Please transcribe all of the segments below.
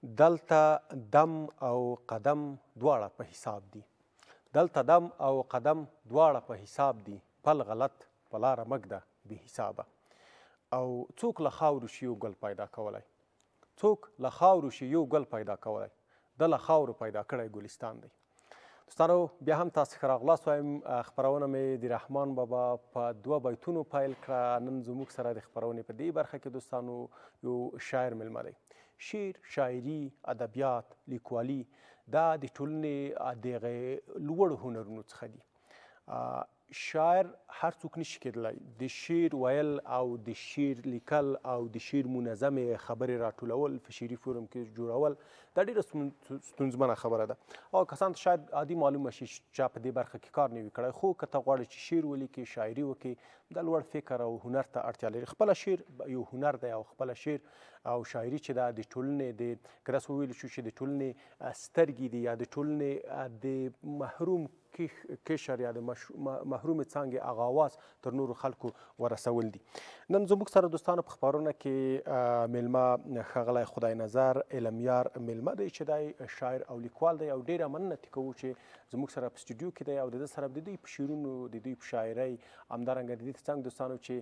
دلته دم او قدم دواړه په حساب دي، دلته دم او قدم دواړه په حساب دي، پل غلط په لاره مه ږده بې حسابه. او څوک له خاورو شي یو ګل پیدا کولی، څوک له خاورو شي یو ګل پیدا کولی، ده له خاورو پیدا کړی ګلستان دی. دوستانو بیا هم تاسو ښه راغلاست وایم. خپرونه مې د رحمان بابا په دوه بیتونو پیل کړه. نن زموږ سره د خپرونې په دې برخه کې دوستانو یو شاعر مېلمه دی. شعر، شاعري، ادبیات، لیکوالي دا د ټولنې د هغې لوړو هنرونو څخه دي. شاعر هر څوک نشي کېدلی. د شعر ویل او د شعر لیکل او د شعر منظمې خبرې راټولول، په شعري فورم کې جوړول، دا ډېره ستونزمنه خبره ده. او کسان ته شاید عادي معلومه شي چې چا په دې برخه کې کار نه وي کړی، خو که ته غواړې چې شعر ولیکې، شاعري وکړې، دا لوړ فکر او هنر ته اړتیا لري. خپله شعر یو هنر دی او خپله شعر او شاعري چې ده د ټولنې د که داسې وویل شو چې د ټولنې سترګې دي یا د ټولنې د محروم کشر یا د محرومې څانګې هغه اواز تر نورو خلکو ورسول دي. نن زموږ سره دوستانو په خپرونه کې مېلمه ښاغلی خدای نظر علمیار مېلمه دی چې دی شاعر او لیکوال دی، او ډېره مننه ترې کوو چې زموږ سره په سټوډیو کې دی او د ده سره د دوی په شعرونو، د دوی په شاعرۍ، همدارنګه د دې ترڅنګ دوستانو چې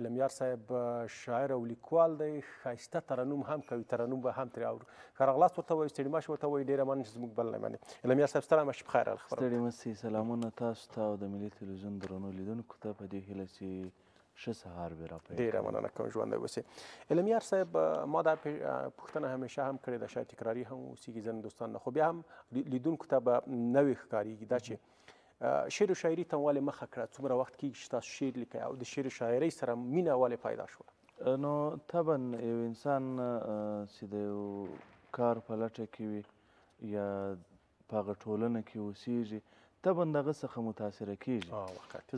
علمیار صاحب شاعر او لیکوال دی، ښایسته ترنم هم کوي، ترنم به هم ترې اورو. ښه راغلاست ورته وایو، ستړي مه شي ورته وایو. ډېره مننه چې زموږ بلنه منې. علمیار صاحب ستړی مه شي، په خیر راغلې خپرونه. ستړي مه شئ. سلامونه تاسو ته او د ملي تلویزیون درنو لیدونکو ته، په دې هیله چې ښه سهار به را پیل ډېره مننه کوم، ژوندی اوسې. علمیار صاحب، ما دا پوښتنه همیشه هم کړې ده، شاید تکراري هم اوسېږي ځینې دوستان نه، خو بیا هم لیدونکو ته به نوې ښکارېږي دا چې شعر و شاعري ته ولې مخه کړه؟ څومره وخت کېږي چې تاسو شعر لیکئ او د شعر و شاعرۍ سره مینه ولې پیدا شوه؟ نو طبعا یو انسان چې د یو کار په لټه کې وي یا په هغه ټولنه کې اوسېږي، طبعا د هغه څخه متاثره کېږي.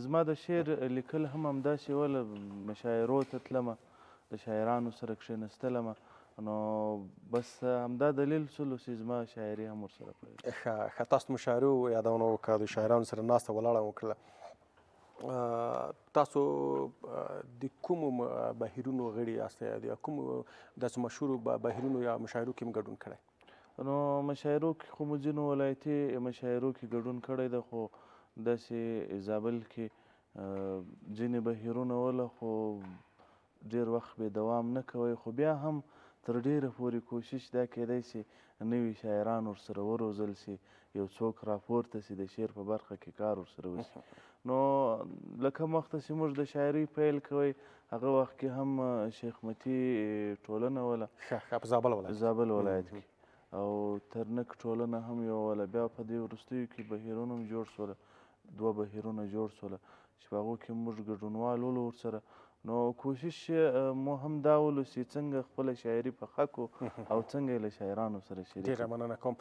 زما د شعر لیکل هم همداسې وه، مشاعرو ته تلمه، د شاعرانو سره کښېنستلمه، نو بس همدا دلیل سولو چې زما شاعري هم ورسره پیل. ښه ښه، تاسو د مشاعرو یادونه وکړه، د شاعرانو سره ناسته ولاړه وکړله. تاسو د کومو بهیرونو غړي یاست یا کومو داسې مشهورو بهیرونو یا مشاعرو کې مو ګډون کړی؟ نو مشاعرو کې خو مو ځینو ولایتي مشاعرو کې ګډون کړی دی، خو داسې زابل کې ځینې بهیرونه وله، خو ډېر وخت به دوام نه کوی، خو بیا هم تر ډېره پورې کوشش دا کېدی چې نوي شاعران ورسره وروزل شي، یو څوک راپورته شي د شعر په برخه کې کار ورسره وشي. نو له کوم وخته چې موږ د شاعرۍ پیل کوی، هغه وخت کې هم شیخ متي ټولنه وله، ښه ښه، په زابل ولایت، زابل ولایت کې، او ترنک ټولنه هم یوه وله. بیا په دې وروستیو کې بهیرونه هم جوړ سوله، دوه بهیرونه جوړ سوله چې په هغو کې موږ ګډونوال ولو ورسره. نو کوشش مو هم دا ولو چې څنګه خپله شاعري پخه کړو او څنګه یې له شاعرانو سره شریک. ډېره مننه کوم.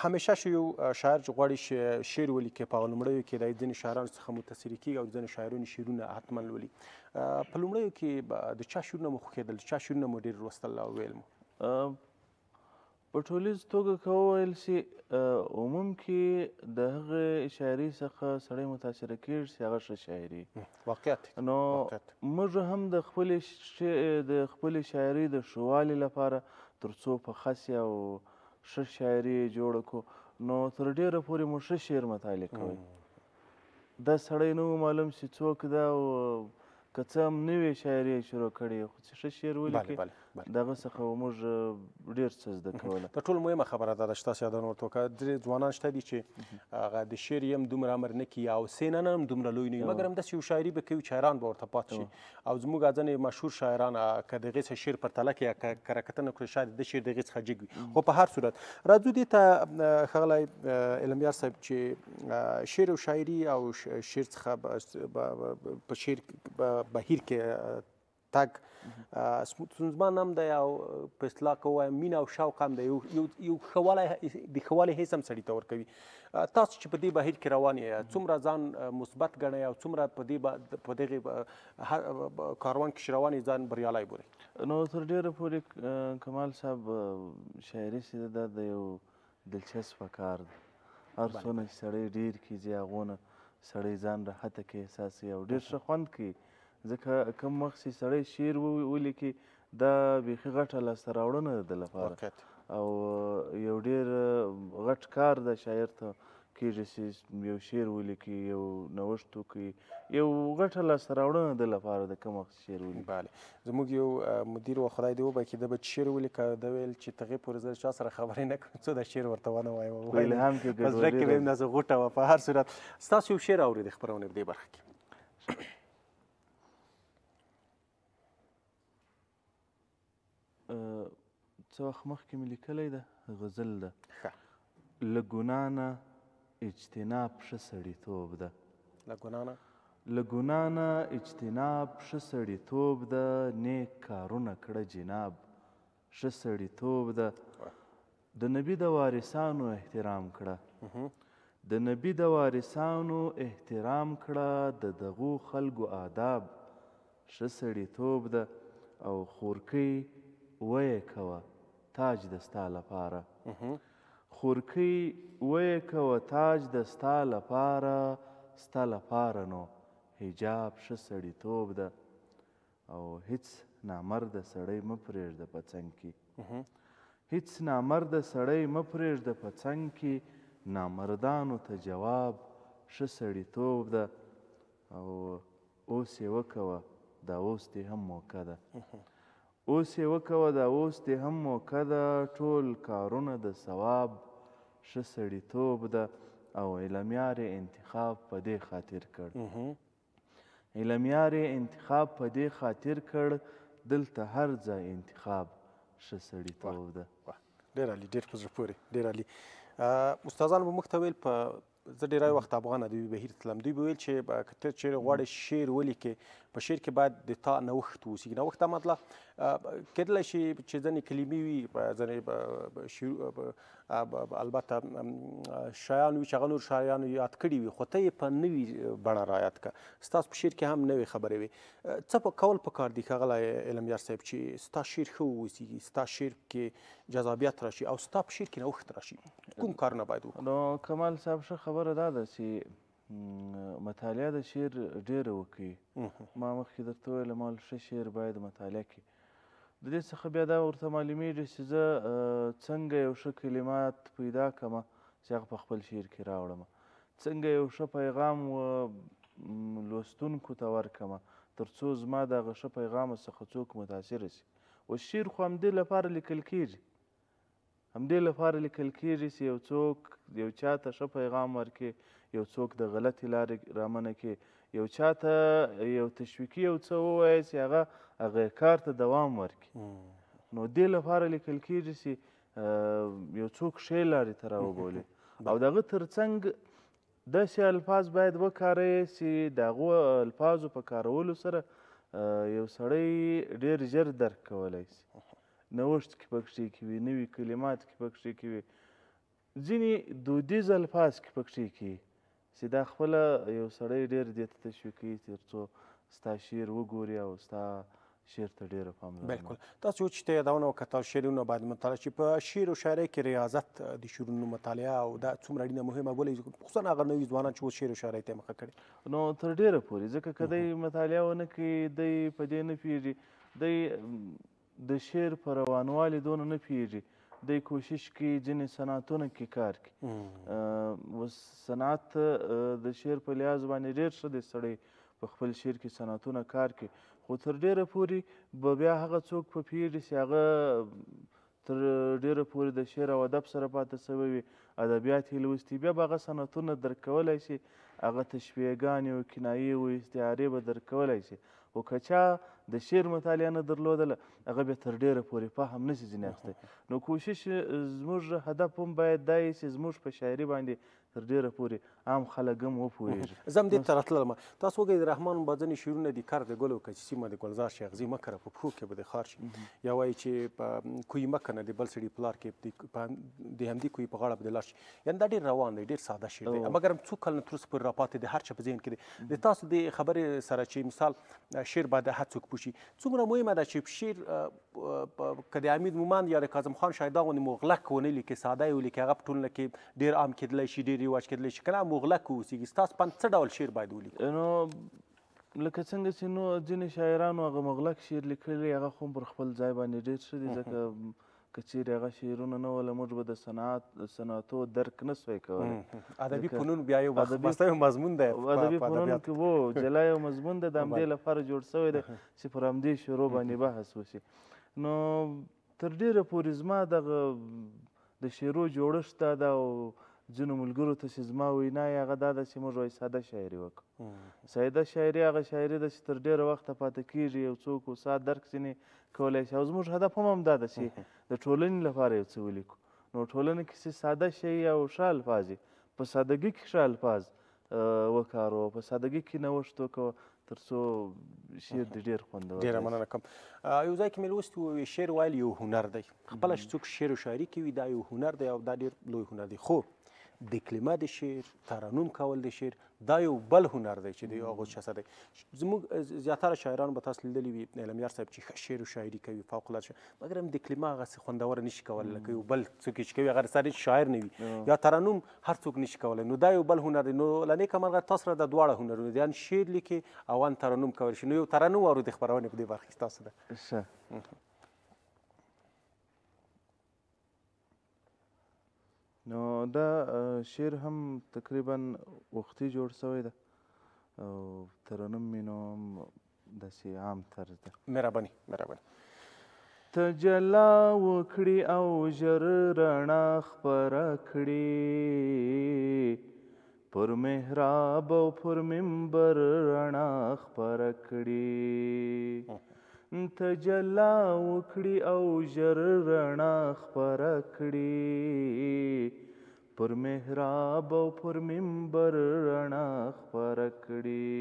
همیشه چې یو شاعر چې غواړي چې شعر ولیکي، په هغه لومړیو کې د ځینې شاعرانو څخه متاثر کېږي او د ځینې شاعرانو شعرونه حتما لولي. په لومړیو کې د چا شعرونه مو خوښېدل، د چا شعرونه مو ډېر لوستل او ویل مو؟ په ټولیز توګه که وویل شي، عموم کې د هغې شاعرۍ څخه سړی متاثره کېږي چې هغه ښه شاعري. واقعیت. نو موږ هم د خپلې شاعرۍ د ښه والي لپاره تر څو پخه شي او ښه شاعري یې جوړه کړو، نو تر ډېره پورې مو ښه شعر مطالعه کوی. دا سړی نه و معلوم چې څوک ده، او که څه هم نوې شاعري یې شروع کړې، خو چې ښه شعر ولیکي د هغه څخه موږ ډېر څه زده کوله. تر ټولو مهمه خبره دا ده چې تاسو یادونه ورته وکړه، درې ځوانان شته دي چې هغه د شعر یې هم دومره امر نه کوي او سینه نه هم دومره لوی نه وي، مګر همداسې یو شاعري به کوي چې حیران به ورته پاتې شي. او زموږ ځینې مشهور شاعران که د هغې څخه شعر پرتله کړي یا کره کتنه کړي، شاید د شعر د هغې څخه جګ وي. خو په هر صورت راځو دې ته ښاغلی علمیار صاحب چې شعر او شاعري او شعر څخه په شعر بهیر کې تګ ستونزمن هم دی، او په اصطلاح که ووایم مینه او شوق هم دی، یو ښه والی د ښه والي حس هم سړي ته ورکوي. تاسو چې په دې بهیر کې روان یې، څومره ځان مثبت ګڼئ او څومره په دغې کاروان کې چې روان یې ځان بریالی بولئ؟ نو تر ډېره پورې کمال صاحب شاعري چې ده دا د یو دلچسپه کار دی. هر څونه چې سړی ډېر کړي هغونه سړی ځان راحته کې احساسوي او ډېر ښه خوند کوي. ځکه کوم وخت چې سړی شعر ولیکي دا بیخي غټه لاسته راوړنه ده ده لپاره او یو ډېر غټ کار ده شاعر ته کېږي چې یو شعر ولیکي، یو نوښت وکړي، یو غټه لاسته راوړنه ده لپاره د کوم وخت شعر ولیکي. بله زموږ یو مدیر و، خدای دې وبخښي، ده به چې شعر ولیکه ده ویل چې تر هغې پورې زه له چا سره خبرې نه کوم څو دا شعر ورته ونه وایم. په الهام کې په زړه کې به یې داسې غوټه وه. په هر صورت ستاسو یو شعر اوري د خپرونې په دې برخه کې. څه وخت مخکې مې لیکلی ده، غزل ده. ښه. له ګناه نه اجتناب ښه سړیتوب ده. له ګناه نه؟ له ګناه نه اجتناب ښه سړیتوب ده، نیک کارونه کړه جناب ښه سړیتوب ده. د نبي د وارثانو احترام کړه، د نبي د وارثانو احترام کړه، د دغو خلکو آداب ښه سړیتوب ده. او خورکۍ ویې کوه تاج د ستا لپاره، خورکۍ ویې کوه تاج د ستا لپاره، ستا لپاره نو حجاب ښه سړیتوب ده. او هیڅ نامرده سړی مه پرېږده په څنګ کې، هیڅ نامرده سړی مه پرېږده په څنګ کې، نامردانو ته جواب ښه سړیتوب ده. او اوس یې وکوه دا اوس دې هم موقع ده، اوس یې وکوه دا اوس دې هم موقع ده، ټول کارونه د ثواب ښه سړیتوب ده. او علمیار یې انتخاب په دې خاطر کړ، علمیار یې انتخاب په دې خاطر کړ، دلته هر ځای انتخاب ښه سړیتوب ده. ډېر عالي، ډېر په زړه پورې، ډېر عالي. استادانو به موږ ته ویل، په زه ډېری وخت افغان ادبي بهیر ته تلم، دوی به ویل چې که ته چېرې غواړې شعر ولیکې، په شعر کې باید د تا نوښت واوسي. نوښت دا مطلب کېدلی شي چې ځینې کلمې وي، ځینې البته شیان وي چې هغه نور شاعرانو یاد کړي وي، خو ته یې په نوي بڼه را یاد کړه. ستاسو په شعر کې هم نوې خبرې وي. څه په کول پکار دي ښاغلی علمیار صاحب چې ستا شعر ښه واوسي، ستا شعر کې جذابیت راشي او ستا په شعر کې نوښت راشي؟ کوم کارونه باید وکړو؟ نو کمال صاحب، ښه خبره دا ده چې مطالعه د شعر ډېره وکړي. ما مخکې درته وویل، ما ښه شعر باید مطالعه کړي. د دې څخه بیا دا ورته معلومیږي چې زه څنګه یو ښه کلمات پیدا کړم چې هغه په خپل شعر کې راوړم، څنګه یو ښه پیغام لوستونکو ته ورکړم تر څو زما د هغه ښه پیغام څخه څوک متاثره شي. اوس شعر خو همدې لپاره لیکل کېږي، همدې لپاره لیکل کېږي چې یو څوک یو چا ته ښه پیغام ورکړي، یو څوک د غلطې لارې رامنع کړي، یو چا ته یو تشویقي یو څه ووایي چې هغه هغه کار ته دوام ورکړي. نو دې لپاره لیکل کېږي چې یو څوک ښې لارې ته راوبولي. او د هغه ترڅنګ داسې الفاظ باید وکاروي چې د هغو الفاظو په کارولو سره یو سړی ډېر ژر درک کولی شي. نوښت کې پکښې کې وي، نوي کلمات کې پکښې کې وي، ځینې دودیز الفاظ کې پکښې کې چې دا خپله یو سړی ډېر دې ته تشویقوي تر څو ستا شعر وګوري او ستا شعر ته ډېره پاملرنه. بلکل. تاسو چې ته یادونه وکړه، تاسو شعرونه باید مطالعه شي. په شعر او شاعرۍ کې ریاضت د شعرونو مطالعه او دا څومره اړینه مهمه بولئ، خصوصا هغه نوي ځوانان چې اوس شعر او شاعرۍ ته یې مخه کړې؟ نو تر ډېره پورې، ځکه که دی مطالعه ونه کړي، دی په دې نه پوهېږي، دی د شعر په روانوالي دونه نه پوهېږي، دی کوشش کوي ځینې صنعتونه کې کار کوي. اوس صنعت د شعر په لحاظ باندې ډېر ښه دی، سړی په خپل شعر کې صنعتونه کار کوي، خو تر ډېره پورې به بیا هغه څوک په پوهېږي چې هغه تر ډېره پورې د شعر او ادب سره پاتې سوی وي، ادبیات یې لوستي، بیا به هغه صنعتونه درک کولی شي، هغه تشبیهګانې او کنایې او استعارې به درک کولی شي. خو که چا د شعر مطالعه نه درلودله، هغه بیا تر ډېره پورې فهم نه شي ځینې اخیستی. نو کوشش زموږ هدف هم باید دا وي چې زموږ په شاعري باندې تر ډېره پورې عام خلک هم وپوهېږي. زه هم دې ته راتللم. تاسو وګورئ، د رحمان بابا ځینې شعرونه دي، کر د ګلو که چې سیمه د ګلزار شي، اغزي مه کره په پښو کې به د خار شي، یا وایي چې په کوی مه کنه د بل سړي پلار کې د همدې کوی په غاړه به د لاړ شي. یعنې دا ډېر روان دی، ډېر ساده شعر دی، مګر هم څو کلونه تر اوسه پورې راپاتې دی، هر چا په ذهن کې دی. د تاسو دې خبرې سره چې مثال شعر باید هر څوک پوه شي، څومره مهمه ده چې شعر که د امیر مومند یا د کاظم خان شیدا غوندې مغلق ونه لیکي، ساده یې ولیکي، هغه په ټولنه کې ډېر عام کېدلی شي، ډېر رواج کېدلی شي، که نه مغلق واوسېږي. ستاسو په اند څه ډول شعر باید ولیکو؟ نو لکه څنګه چې نو ځینې شاعرانو هغه مغلق شعر لیکلی، هغه خو هم پر خپل ځای باندې ډېر ښه دي، ځکه که چیرې هغه شعرونه نه وله موږ به د صنعتو درک نه سوای کولی. ادبي فنون بیا یو یو مضمون دی، ادبي فنون کې وو جلا یو مضمون دی، د همدې لپاره جوړ سوی دی چې پر همدې شروع باندې بحث وشي. نو تر ډېره پورې زما دغه د شعرو جوړښت دا ده، او ځینو ملګرو ته چې زما وینا یې هغه دا ده چې موږ وایي ساده شاعري وکړو. ساده شاعري هغه شاعري ده چې تر ډېره وخته پاتې کېږي، یو څوک وسا درک ځینې کولی شي، او زموږ هدف هم همدا ده چې د ټولنې لپاره یو څه ولیکو. نو ټولنه کې چې ساده شی او ښه الفاظ، په سادګي کې ښه الفاظ وکاروو، په سادګي کې نوښت وکړو، تر څو شعر دې ډېر خوندور. ډېره مننه کوم. یو ځای کې مې لوستي وو، شعر ویل یو هنر دی، خپله چې څوک شعر او شاعري کوي دا یو هنر دی او دا ډېر لوی هنر دی، خو د کلمه د شعر، ترنم کول د شعر، دا یو بل هنر دی چې د هغو چا سره دی. زموږ زیاتره شاعران به تاسو لیدلي وي، علمیار صاحب چې ښه شعر او شاعري کوي فوق العاده شعر، مګر هم د کلمه هغسې خوندوره نشي کولی لکه یو بل څوک چې کوي، هغه سره شاعر نه وي، یا ترنم هر څوک نشي کولی. نو دا یو بل هنر دی. نو له نېکه مرغه تاسو سره دا دواړه هنرونه دي، ان شعر لیکي او ان ترنم کولی شي. نو یو ترنم اورو د خپرونې په دې برخه کې تاسو ده. ښه. نو دا شعر هم تقریبا وختي جوړ سوی ده، او ترنم مې نو هم داسې عام طرز ده. مهرباني مهرباني. تجلا وکړي او ژر رڼا خپره کړي، پر محراب او پر منبر رڼا خپره کړي. تجلا وکړي او ژر رڼا خپره کړي، پر محراب او پر منبر رڼا خپره کړي،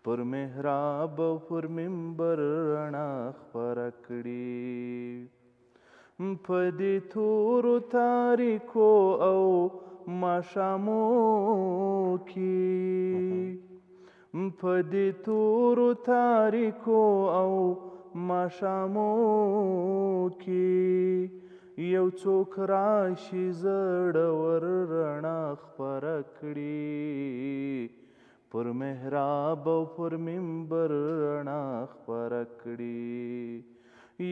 پر محراب او پر منبر رڼا خپره کړي. په دې تورو تاریکو او ماښامو کې، په دې تورو تاریکو او ماښامو کې، یو څوک راشي زړور رڼا خپره کړي، پر محراب او پر منبر رڼا خپره کړي.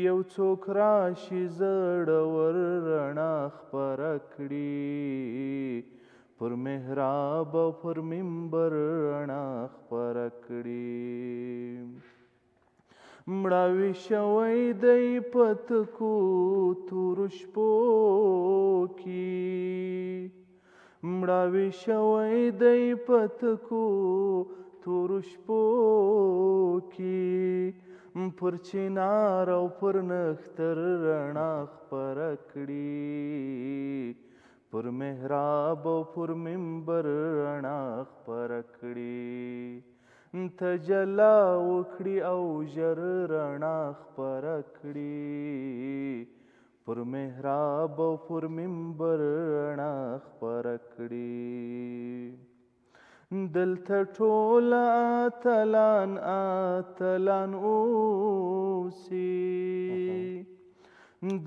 یو څوک راشي زړور رڼا خپره کړي، پر محراب او پر منبر رڼا خپره کړي. مړاوی شوی دی په تکو تورو شپو کې، مړاوی شوی دی په تکو تورو شپو کې، پر چنار او پر نښتر رڼا خپره کړي، پر محراب او پر منبر رڼا خپره کړي. تجلا وکړي او ژر رڼا خپره کړي، پر محراب او پر منبر رڼا خپره کړي. دلته ټول اتلان اتلان اوسي،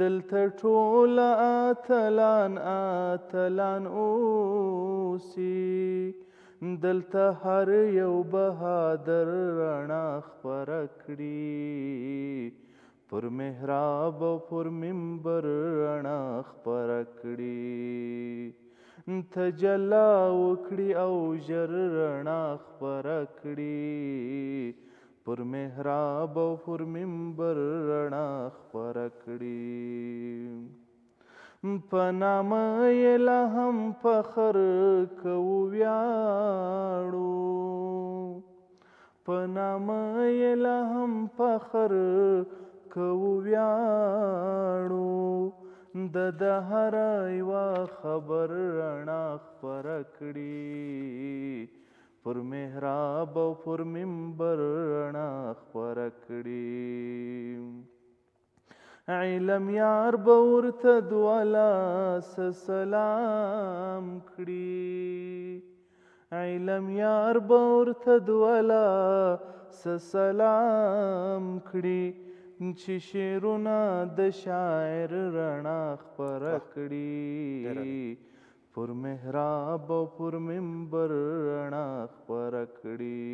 دلته ټول اتلان اتلان اوسي، دلته هر یو بهادر رڼا خپره کړي، پر محراب او پر منبر رڼا خپره کړي. تجلا وکړي او ژر رڼا خپره کړي، پر محراب او پر منبر رڼا خپره کړي. په نامه یې لا هم فخر کوو ویاړو، په نامه یې لا هم فخر کوو ویاړو، د ده هره یوه خبر رڼا خپره کړي، پر محراب او پر منبر رڼا خپره کړي. علم یار به ورته دوه لاسه سلام کړي، علم یار به ورته دوه لاسه سلام کړي، چې شعرونه د شاعر رڼا خپره کړي، پر محراب او پر منبر رڼا خپره کړي.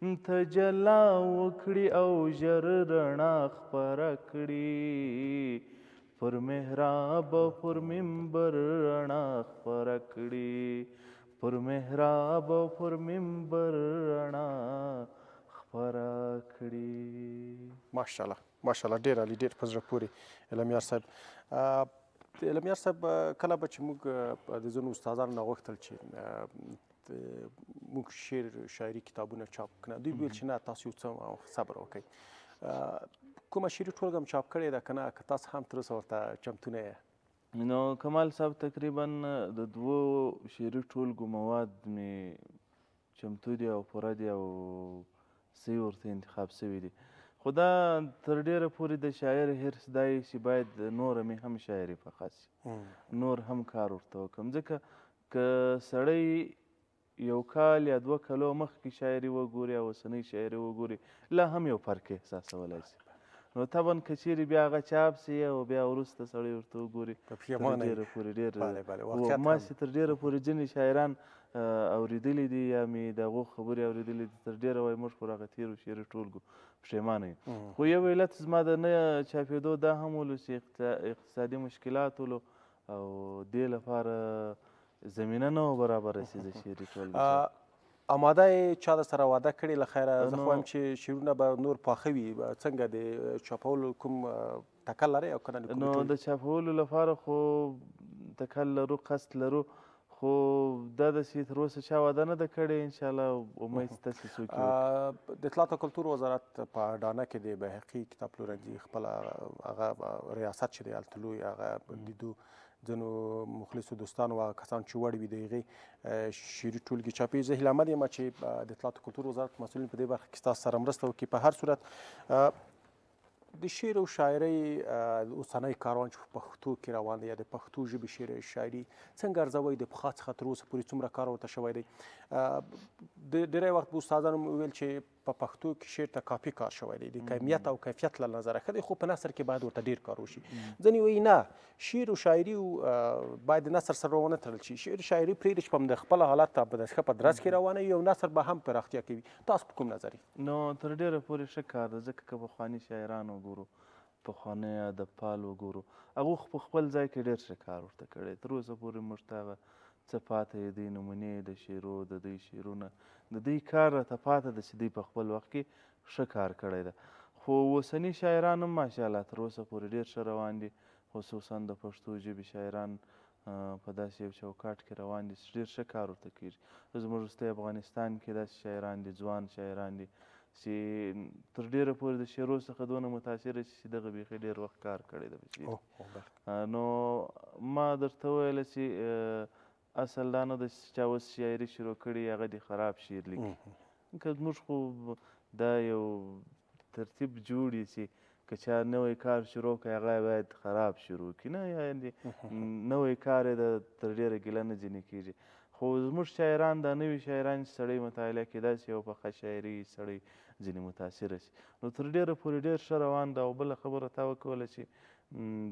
تجلا وکړي او ژر رڼا خپره کړي، پر محراب او پر منبر رڼا خپره کړي، پر محراب او پر منبر رڼا خپره کړي. ماشاءالله ماشاءالله، ډېر عالي، ډېر په زړه پورې علمیار صاحب. علمیار صاحب، کله به چې موږ د ځینو استادانو نه غوښتل چې موږ شعر شاعري کتابونه چاپ کړه، دوی ویل چې نه، تاسو یو څه صبر وکړئ. کومه شعري ټولګه هم چاپ کړې ده که نه، که تاسو هم تر اوسه ورته چمتو نه یې؟ نو کمال صاحب، تقریبا د دوو شعري ټولګو مواد مې چمتو دي او پوره دي او صحیح ورته انتخاب سوي دي، خو دا تر ډېره پورې د شاعر حرص دا یې چې باید نوره مې هم شاعري پخه سي، نور هم کار ورته وکړم، ځکه که سړی یو کال یا 2 کلو مخکې شاعري وګوري او اوسنۍ شاعري وګوري، لا هم یو فرق احساسولای سي. نو طبعا که چیرې بیا هغه چاپ سي او بیا وروسته سړی ورته وګوري، تر ډېره پورې ډېر ما چې تر ډېره پورې ځینې شاعران اورېدلي دي یا مې د هغو خبرې اورېدلي دي، تر ډېره وایي موږ پر هغه تېرو شعري ټولګو پښېمانه یو. خو یو علت زما د نه چاپېدو دا هم ولو چې اقتصادي مشکلات ولو او دې لپاره زمینه نه وه برابره چې زه شعري ټولګه چاپ. آماده یې چا در سره وعده کړې؟ له خیره زه خو وایم چې شعرونه به نور پاخه وي، څنګه د چاپولو کوم تکل لرئ او که نه؟ نو د چاپولو لپاره خو تکل لرو، قصد لرو، خو دا داسې تر اوسه چا وعده نه ده کړې. انشاءالله امید شته چې څوک یې وکړي. د اطلاعات او کلتور وزارت په اډانه کې د بیهقي کتاب پلورنځي خپله هغه ریاست چې دی هلته لوی هغه د دوی ځینو مخلصو دوستانو هغه کسان چې وړ وي د هغې شعري ټولګې چاپوي. زه هیله مند یم چې د اطلاعات او کلتور وزارت مسؤلین په دې برخه کې ستاسو سره مرسته وکړي. په هر صورت د شعر او شاعرۍ اوسنی کاروان چې په پښتو کې روان دی یا د پښتو ژبې شعر او شاعري څنګه ارزوئ؟ د پخوا څخه تر اوسه پورې څومره کار ورته شوی دی؟ ډېری وخت به استادانو ویل چې په پښتو کې شعر ته کافي کار شوی دی، د کمیت او کیفیت له نظره ښه دی، خو په نثر کې باید ورته ډېر کار وشي. ځینې وایي نه، شعر او شاعري باید د نثر سره ونه تړل شي، شعر او شاعري پرېږدي چې په د خپل حالت ته په ښه په درز کې روانه وي او نثر به هم پراختیا کوي. تاسو په کوم نظر یئ؟ نو تر ډېره پورې ښه کار ده، ځکه که پخواني شاعران وګورو، پخوانی ادبپال وګورو، هغو خو په خپل ځای کې ډېر ښه کار ورته کړی. تر اوسه پورې موږ ته هغه څه پاته یې، دوی نمونې د شعرو، د دوی شعرونه، د دوی کار راته پاته ده چې دوی په خپل وخت کې ښه کار کړی ده. خو اوسني شاعران هم ماشاءالله تر اوسه پورې ډېر ښه روان دي، خصوصا د پښتو ژبې شاعران په داسې یو چوکاټ کې روان دي چې ډېر ښه کار ورته کېږي. زموږ وروستی افغانستان کې داسې شاعران دي، ځوان شاعران دي چې تر ډېره پورې د شعرو څخه دونه متاثره شي چې دغه بیخي ډېر وخت کار کړی ده په شعر. نو ما درته وویله چې اصل دا نه ده چې چا اوس شاعري شروع کړې هغه دې خراب شعر لیکي، که زموږ خو دا یو ترتیب جوړ وي چې که چا نوی کار شروع کړي هغه باید خراب شروع کړي، نه یعنې نوی کار یې تر ډېره ګیله نه ځینې کېږي. خو زموږ شاعران دا نوي شاعران چې سړی مطالعه کړي داسې یو پخه شاعري سړی ځینې متاثره شي، نو تر ډېره پورې ډېر ښه روان ده. او بله خبره تا وکوله چې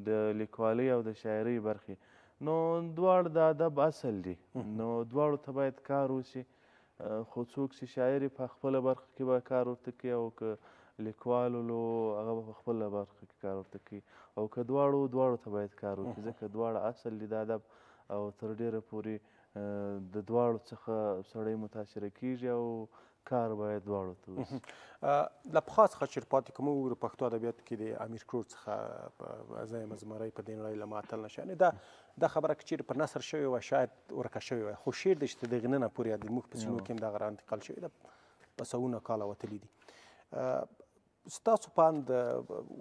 د لیکوالۍ او د شاعرۍ برخې، نو دواړه د ادب اصل دي، نو دواړو ته باید کار وشي. خو څوک چې شاعر په خپله برخه کې به کار ورته کوي او که لیکوال ولو هغه به په خپله برخه کې کار ورته کوي، او که دواړو ته باید کار وکړي، ځکه دواړه اصل دي د ادب، او تر ډېره پورې د دواړو څخه سړی متاثره کېږي او کار باید دواړو ته وشي. له پخوا څخه چې پاتې کوم وګورو پښتو ادبیاتو کې د امیر کروړ څخه زه یم زمری په دې نړۍ له ما اتل نه شي، یعنې دا خبره که چیرې په نثر شوې وای شاید ورکه شوې وای، خو شعر دی چې تر دغې ننه پورې د موږ په سینو کې هم دغه را انتقال شوې ده، په سوونه کاله وتلي دي. ستاسو په اند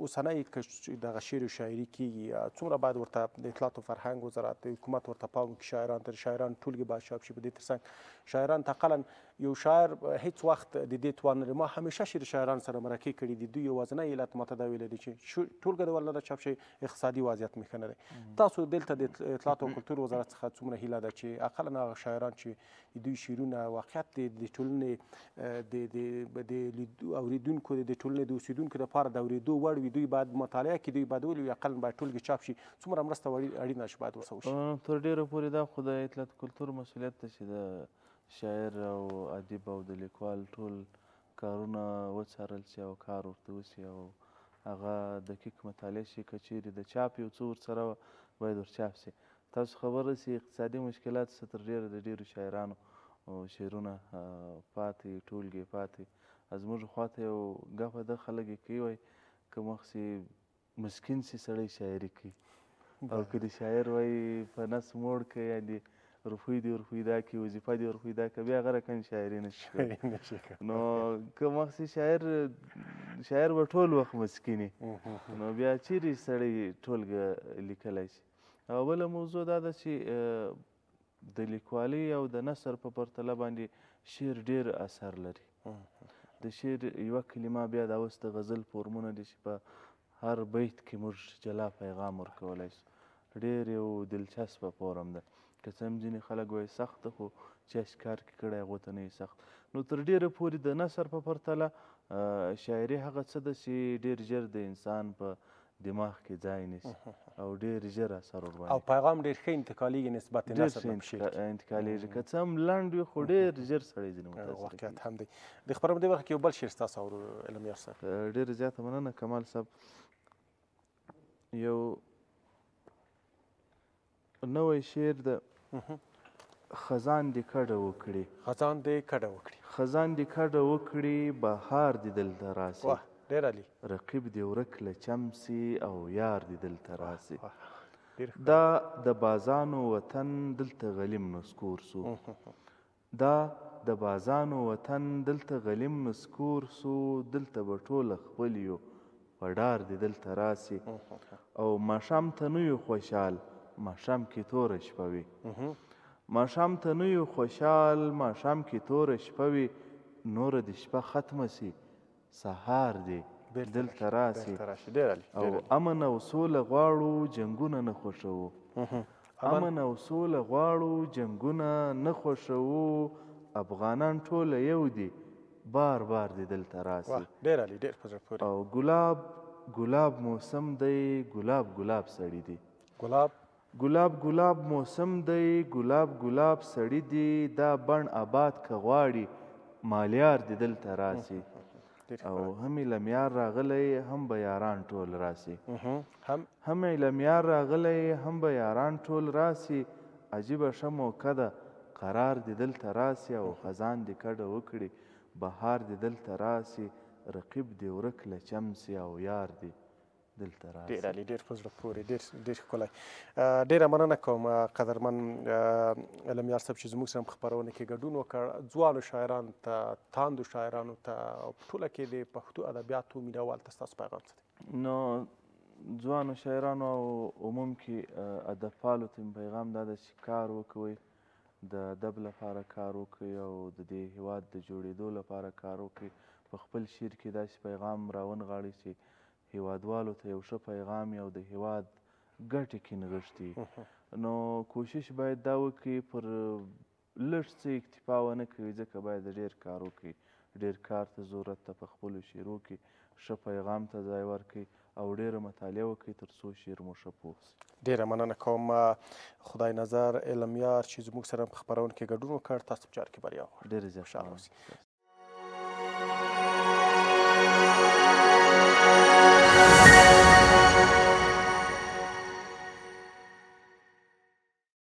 اوسنی که دغه شعر او شاعري کېږي څومره باید ورته د اطلاعات او فرهنګ وزارت د حکومت ورته پام وکړي، شاعران تر شاعران ټولګې باید چاپ شي، په دې ترڅنګ شاعران ته اقلا یو شاعر هیڅ وخت د دې توان نه لري. ما همیشه شعر شاعران سره مرکې کړې دي، دوی یوازنی علت ماته دا ویلی دی چې ټولګه د ول نه ده چاپ شوې، اقتصادي وضعیت مې ښه نه دی. تاسو دلته د اطلاعات او کلتور وزارت څخه څومره هیله ده چې اقلا هغه شاعران چې د دوی شعرونه واقعیت د ټولنې د اورېدونکو د ټولنې د اوسېدونکو لپاره د اورېدو وړ وي، دوی باید مطالعه کړي، دوی باید ولولي، اقلا باید ټولګې چاپ شي، څومره مرسته اړینه چې باید ورسره وشي؟ تر ډېره پورې دا خو د اطلاعات کلتور مسؤلیت دی چې د شاعر او ادیب او د لیکوال ټول کارونه وڅارل شي او کار ورته وشي او هغه دقیق مطالعه شي. که چیرې د چاپ یو څه ورسره وه باید ورچاپ شي. تاسو خبر اوسئ اقتصادي مشکلات څه تر ډېره د ډېرو شاعرانو شعرونه پاتې، ټولګې پاتې. زموږ خواته یو ګپه ده، خلک یې کوي، وایي که مخ سي مسکین سي سړی شاعري کوي، او که د شاعر وایي په نس موړ که یعنې روپۍ دې ور پیدا کړي، وظیفه دې ور پیدا کړي، بیا هغه رقم شاعري نه شي کولی. نو که مخ سي شاعر به ټول وخت مسکین وي، نو بیا چیرې سړی ټولګه لیکلی شي. او بله موضوع دا ده چې د لیکوالۍ او د نثر په پرتله باندې شعر ډېر اثر لري. د شعر یوه کلمه بیا دا اوس د غزل فورمونه دي چې په هر بیت کې موږ جلا پیغام ورکولی شو. ډېر یو دلچسپه فورم ده. که څه هم ځینې خلک وایي سخت ده، خو چې هسې کار کې کړی هغو ته نه وي سخت. نو تر ډېره پورې د نثر په پرتله شاعري هغه څه ده چې ډېر ژر د انسان په دماغ کې ځای نیسي او ډېر ژر اثر ورباندې او پیغام ډېر ښه انتقالېږي نسبت نثر نه په شعر کې انتقالېږي. که څه هم لنډ وي خو ډېر ژر سړی ځینې متاثره واقعیت هم دی. د خپرونې دې برخه کې یو بل شعر ستاسو اورو علم یار صاحب. ډېره زیاته مننه کمال صاحب. یو نوی شعر ده، خزان دې کډه وکړي. خزان دې کډه وکړي. خزان دې کډه وکړي، بهار دې دلته راسي. واه ډېر عالي. رقیب دې ورک له چم سي او یار دې دلته راسي. دا د بازانو وطن دلته غلیم نسکور سو. دا د بازانو وطن دلته غلیم نسکور سو، دلته به ټوله خپل یو په ډار دې دلته راسي. او ماښام ته نه یو خوشحال، ماښام کې توره شپه وي. ماښام ته نه یو خوشحال، ماښام کې توره شپه وي، نوره دې شپه ختمه سي، سهار دې دلته راسي. او امن او سوله غواړو، جنګونه نه خوښوو. امن او سوله غواړو، جنګونه نه خوښوو، افغانان ټوله یو دي، بار بار دې دلته راسي. ډېر عالي، ډېر په زړه پورې. او ګلاب ګلاب موسم دی، ګلاب ګلاب سړي دي. ګلاب ګلاب ګلاب موسم دی، ګلاب ګلاب سړي دي، دا بڼ آباد که غواړي، مالیار دې دلته راسي. او هم علمیار راغلی، هم به یاران ټول راسي. هم علمیار راغلی، هم به یاران ټول راسي، عجیبه ښه موقع ده، قرار دې دلته راسي. او خزان دې کډه وکړي، بهار دې دلته راسي، رقیب دې ورک له چم سي او یار دې دلته راسي. ډېر عالي، ډېر په زړه پورې، ډېر ډېر ښکلی. ډېره مننه کوم قدرمن علم یار صاحب چې زموږ سره په خپرونه کې ګډون وکړ. ځوانو شاعرانو ته، تاندو شاعرانو ته او په ټوله کې د پښتو ادبیاتو مینهوال ته ستاسو پیغام څه دی؟ نو ځوانو شاعرانو او عموم کې ادبپالو ته مې پیغام دا ده چې کار وکوئ، د ادب لپاره کار وکړئ او د دې هیواد د جوړېدو لپاره کار وکړئ. په خپل شعر کې داسې پیغام راونغاړئ چې هیوادوالو ته یو ښه پیغام او د هیواد ګټې کې نغښتي. نو کوشش باید دا وکړي پر لږ څه اکتفا ونه کوي، ځکه باید ډېر کار وکړي. ډېر کار ته ضرورت ته په خپلو شعرو کې ښه پیغام ته ځای ورکړي او ډېره مطالعه وکړي تر څو شعر مو ښه پوه شي. ډېره مننه کوم خدای نظر علم یار چې زموږ سره په خپرونه کې ګډون وکړ. تاسو په چار کې بریا غواړم. ډېره زیاته خوشحاله اوسئ. Thank you.